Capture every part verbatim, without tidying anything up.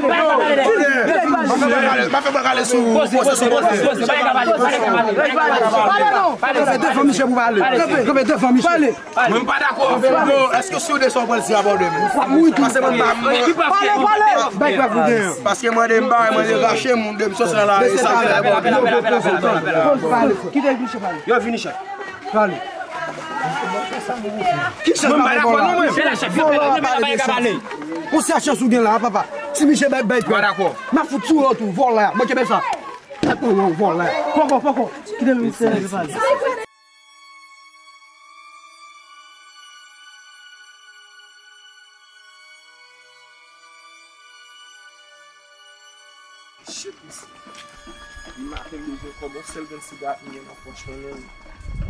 pale. Kilè? M ap fè bwa kale sou poze, sou poze. Pale non. Kanpe devan misye pou pale. Kanpe devan misye. Mwen m pa dakò. Yo, èske si w desann w pral di a pwoblèm? W ap mouri tou. Pase mwen pa mwen. Pale, pale. Bay prèv ou gen. Paske mwen de m ba, mwen de rache moun de m sòti nan lari sa fè pwoblèm. Pale. Kite misye pale. Yo vini chèf. Pale. Ki chèf? Mwen m pa dakò non mwen. Vòlò a pale de chèf. Ou se chèf ou gen la papa. Si misye bay bay prèv. M pa dakò. M ap fout sou ou tou vòlò. Mwen kenbe sa. Tèt mwen wè w vòlò. Poko, poko. Kite misye pale. Shit, isi. Li maten m bezwen kòb, yon sèl grenn siga m gen nan pòch mwen menm.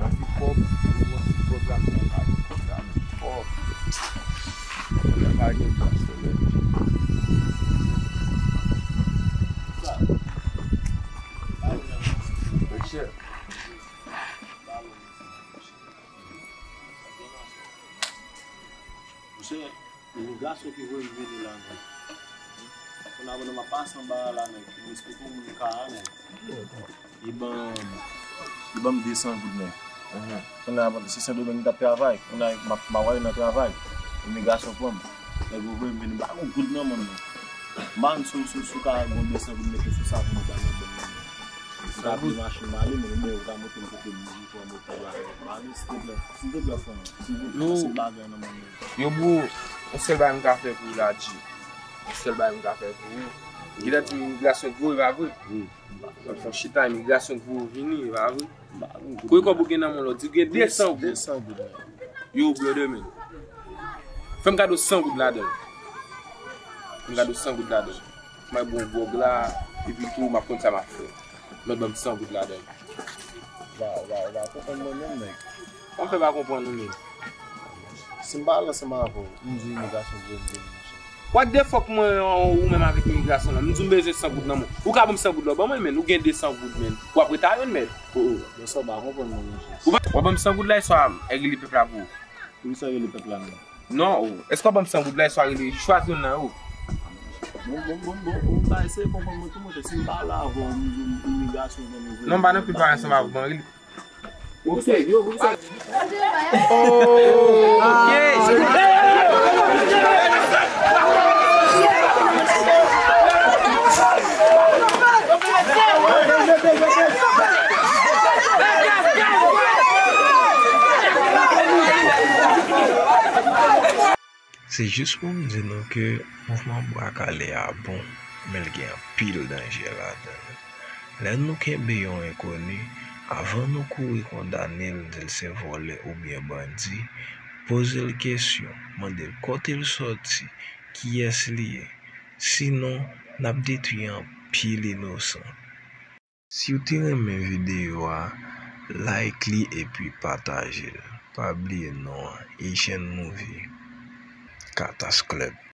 Anvi kòb, yon ti kòb la pou mwen pa gen kòb la, men fò. Mwen pa gen kòb, sèlè. Monchè. Monchè, yon gason ki voye m vini la, nèg. Kounye a pandan m ap pase anba a la, nèg, m espere yon moun ka a, nèg. Li ban m, li ban m de san goud, nèg. Kounye a, se Sendomeng m t ap travay. Kounye a, m ap, m ap ale nan travay. Imigrasyon pran m. Nèg yo voye m vini, m pa gen yon goud nan men m, nèg. M pa konn si w, si w, si w ka gen de san goud mete sou sa pou nou bay nan bank nan. Ou ka peye machin m ale, men oubyen ou ka montre m kote m, pou m montre bagay. M ale, silteplè, silteplè, frè m. Silteplè, pase bagay nan men m. Yo, bro, yon sèl bagay m ka fè pou ou la, G. Yon sèl bagay m ka fè pou ou. Genlè di imigrasyon gwo, e pa vre? Wi. Mwen fè yon chita, imigrasyon gwo vini, e pa vre? Kote kòb ou gen nan men w la, di w gen de san goud. De san goud. Yo, brother, man. Fè m kado san goud ladan l. Fè m kado san goud ladan l. Mwen bon gwòg la, epi tou, m ap konn sa m ap fè. Mwen ban m san goud ladan l. Wa, wa, wa, konprann mwen menm, nèg. Kòman fè pa konprann ou menm? Si m pa al ansanm avè w, m di imigrasyon voye m vini, monchè. What the fuck mwen, ou menm avèk imigrasyon la? M di w m bezwen san goud nan men w. Ou ka ban m san goud la, ban mwen, men. Ou gen de san goud, men. W ap ret a youn, men. Oh, oh, bon, sa w pa konprann mwen, monchè. Ou pa, w ap ban m san goud la, e swa m rele pèp la pou ou. Poukisa rele pèp la, non? Non, oh. Èske w ap ban m san goud la, e swa rele, chwazi youn nan yo? Bon, bon, bon, bon, bon, m pa eseye konprann mwen tou, monchè. Si m pale avè w, m di w imigrasyon ban nou vre. Non, m pa nan pil pale ansanm avè w, ban rele. Ou serye, ou serye. Se jis pou m di nou ke mouvman Bwa Kale a bon, men l gen anpil danje ladan l. Lè nou kenbe yon enkoni, avan nou kouri kondane l, di l se vòlè oubyen bandi, poze l kesyon, mande l kote l sòti, kiyès li ye. Sinon, n ap detwi anpil inosan. Si w te renmen videyo a, like li epi pataje l. Pa bliye non an, Asian Movie, Katas Club.